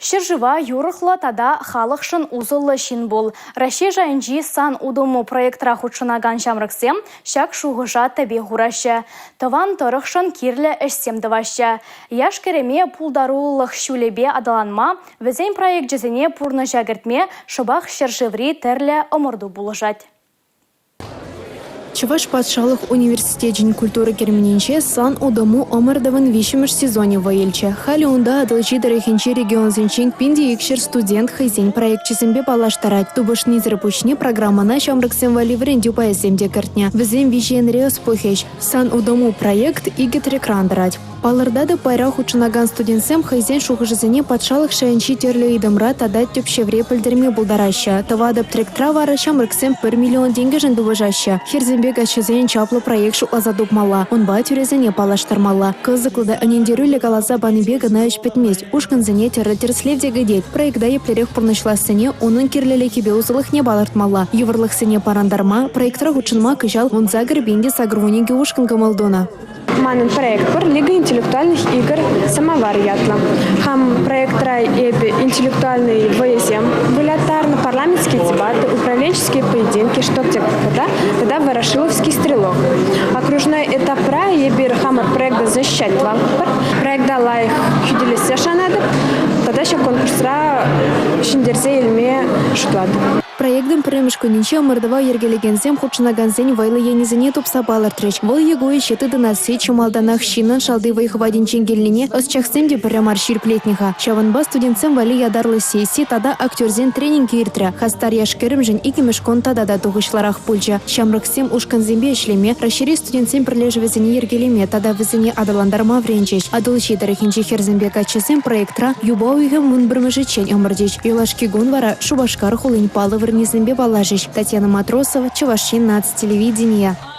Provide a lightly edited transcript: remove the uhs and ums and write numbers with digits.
Ҫӗршыва юрӑхлӑ тата халӑхшӑн усӑллӑ ҫын пул. Раҫҫей шайӗнчи Сан утӑму проектра хутшӑнакан ҫамрӑксем ҫак шухӑша тӗпе хураҫҫӗ, тӑван тӑрӑхшӑн кирлӗ ӗҫсем тӑваҫҫӗ. Яш-кӗрӗме пултарулӑх ҫулӗпе аталанма, вӗсен проекчӗсене пурнӑҫа кӗртме шӑпах ҫӗршыври тӗрлӗ ӑмӑрту пулӑшать. Чӑваш патшалӑх университечӗн культура керменӗнче «Сан утӑму» ӑмӑртӑвӑн виҫҫӗмӗш сезонӗ вӑй илчӗ. Халӗ унта Атӑлҫи тӑрӑхӗнчи регионсенчен 1200 студент хӑйсен проекчӗсемпе паллаштарать. Тупӑшнисӗр пуҫне программӑна ҫамрӑксем валли вӗрентӳ пайӗсем те кӗртнӗ. Вӗсем виҫӗ енре ӑс пухӗҫ. «Сан утӑму» проект икӗ трекран тӑрать. Палӑртатӑп, пайра хутшӑнакан студентсем хӑйсен шухӑшӗсене патшалӑх шайӗнчи тӗрлӗ ыйтӑмра тата тӗпчевре пӗлтерме пултараҫҫӗ. Тӑватӑп тректра вара ҫамрӑксем пӗр миллион тенкӗшӗн тупӑшаҫҫӗ. Хӗрсемпе каччӑсен чаплӑ проект шутласа тупмалла, унпа тӳресене паллаштармалла. Кӑсӑклӑ та ӗнентерӳллӗ каласа панипе кӑна ӗҫ пӗтмест. Ушкӑнсене тӗрлӗ тӗрӗслев те кӗтет. Проекта еплерех пурнӑҫлассине, унӑн кирлӗлӗхӗпе усӑлӑхне палӑртмалла. Йывӑрлӑхсене парӑнтарма, проектра хутшӑнма кӑҫал 18 пин те 82 ушкӑн кӑмӑл тунӑ. Манӑн проект пур Лига интеллектуальных игр «Самовар» ятлӑ. Хам проектра эпӗ интеллектуальные вӑйӑсем выляттарнӑ, парламентские дебаты, управленческие поединки, что где когда, тата Ворошиловский стрелок. Окружной этапра эпир хамӑр проекта защищать тӑватпӑр. Проекта лайӑх хӳтӗлессе шанатӑп тата ҫак конкурсра ҫӗнтерсе илме шутлатӑп. Проектӑн пӗрремӗш кунӗнче ӑмӑртӑва йӗркелекенсем хутшӑнакансен вӑйлӑ енӗсене тупса палӑртрӗҫ. Вӑл е ку ӗҫе тытӑнасси чи малтанах ҫыннӑн шалти вӑй-хӑватӗнчен килнине ӑсчахсем те пӗрре мар ҫирӗплетнӗ-ха. Ҫавӑнпа студентсем валли ятарлӑ сесси тата актерсен тренингӗ иртрӗ. Хастар яш-кӗрӗмшӗн иккӗмӗш кун тата та тухӑҫлӑрах пулчӗ. Ҫамрӑксем ушкӑнсемпе ӗҫлеме, Раҫҫейри студентсен пӗрлешӗвӗсене йӗркелеме тата вӗсене аталантарма вӗренчӗҫ. Атӑлҫи тӑрӑхӗнчи хӗрсемпе каччӑсем проектра юпа уйӑхӗн вунпӗрмӗшӗччен ӑмӑртӗҫ. Юлашки кун вара Шупашкар хулин паллӑ вырӑнӗсемпе паллашӗҫ. Татьяна Матросова, Чӑваш Ен наци телевиденийӗ.